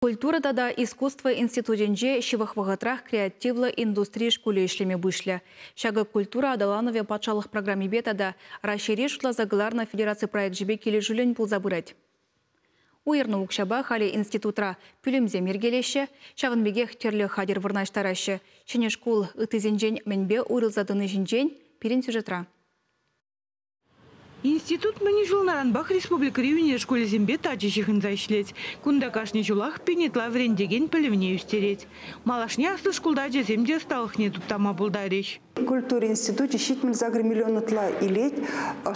Культура тата искусство институтӗнче ҫывӑх вӑхӑтрах креативлӑ индустри шкулӗ ӗҫлеме пуҫлӗ. Ҫакӑ культура аталанӑвӗ патшалӑх программипе тата Раҫҫейре шутласа кӑларнӑ федераци проекчӗпе килӗшӳллӗн пулса пырать. Уйӑрнӑ укҫапа халӗ институтра пӳлӗмсем йӗркелеҫҫӗ, ҫавӑн пекех тӗрлӗ хатӗр вырнаҫтараҫҫӗ. Ҫӗнӗ шкул ыттисенчен мӗнпе уйрӑлса тӑни ҫинчен пирӗн сюжетра. Институт мӗн ҫулнаранпах республикӑри ӳнер шкулӗсемпе тачӑ ҫыхӑнса ӗҫлет. Кунта кашни ҫулах пин ытла вӗрентекен пӗлӗвне ӳстерет. Малашне аслӑ шкулта ачасем те ӑсталӑхне туптама пултарӗҫ. Культура институчӗ 78 миллион ытла илет.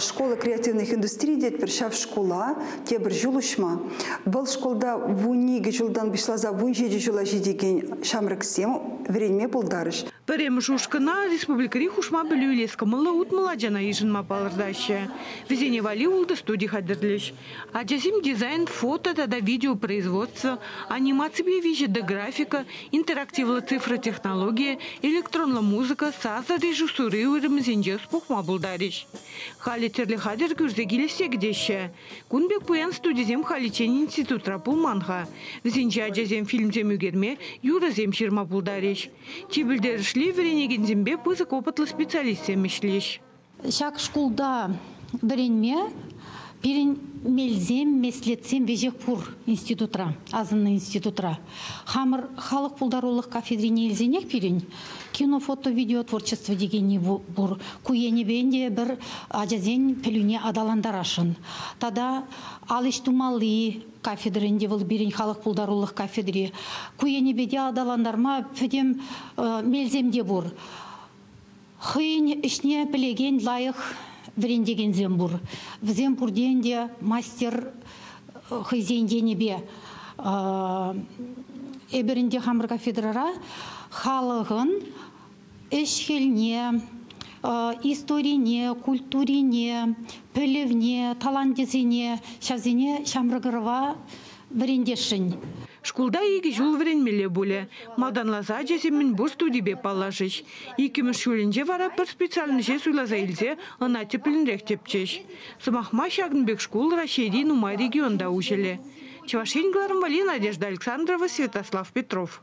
Школа креативных индустрий тетпӗр ҫав шкула тепӗр ҫул уҫма. Вӑл шкулта 12 ҫултан пуҫласа 17 ҫула ҫитекен ҫамрӑксем вӗренме пултарӗҫ. Пӗрремӗш ушкӑна республикӑри хушма пӗлӳ илес кӑмӑллӑ 60 ачана йышӑнма палӑртаҫҫӗ. Вӗсене валли ултӑ студи хатӗрлӗҫ. Ачасем дизайн, фото тата видеопроизводство, анимаципе 3D графика, интерактивлӑ цифра технологийӗ, электронлӑ музыка, сасӑ режиссури уйрӑмӗсенче ӑс пухма пултарӗҫ. Халӗ тӗрлӗ хатӗр кӳрсе килессе кӗтеҫҫӗ. Кун пек пуян студисем халиччен институтра пулман-ха. Вӗсенче ачасем фильмсем ӳкерме, юрӑсем ҫырма пултарӗҫ. Чи пӗлтерӗшли вӗренекенсемпе пысӑк опытлӑ специалистсем ӗҫлӗҫ. Ҫак шкулта вӗренме пирӗн мелсем, меслетсем веҫех пур институтра, асӑннӑ институтра. Хамӑр халӑх пултарулӑх кафедрине илсенех пирӗн кино, фото, видео творчество текенни пур. Ку енӗпе ӗнтӗ пӗр ачасен пӗлӳне аталантарасшӑн. Тата ал ӗҫ тумалли кафедра ӗнтӗ вӑл пирӗн халӑх пултарулӑх кафедри. Ку енӗпе те аталантарма пӗтӗм мелсем те пур. Хӑйӗн ӗҫне пӗлекен лайӑх вӗрентекенсем пур. Вӗсем пурте ӗнтӗ мастер хӑйсен енӗпе. Эпир ӗнтӗ хамӑр кафедрӑра халӑхӑн ӗҫ-хӗлне, историне, культурине, пӗлӗвне, таланчӗсене, ҫавсене ҫамрӑк ӑрӑва вӗрентесшӗн. Шкулта 2 ҫул вӗренмелле пулӗ. Малтанласа ачасем мӗнпур студипе паллашӗҫ. Иккӗмӗш ҫулӗнче вара пӗр специальноҫе суйласа илсе ӑна тӗплӗнрех тӗпчӗҫ. Сӑмах май, ҫакӑн пек шкул Раҫҫейри нумай регионта уҫӑлӗ. Чӑваш Ен кӑларӑм валли Надежда Александрова, Святослав Петров.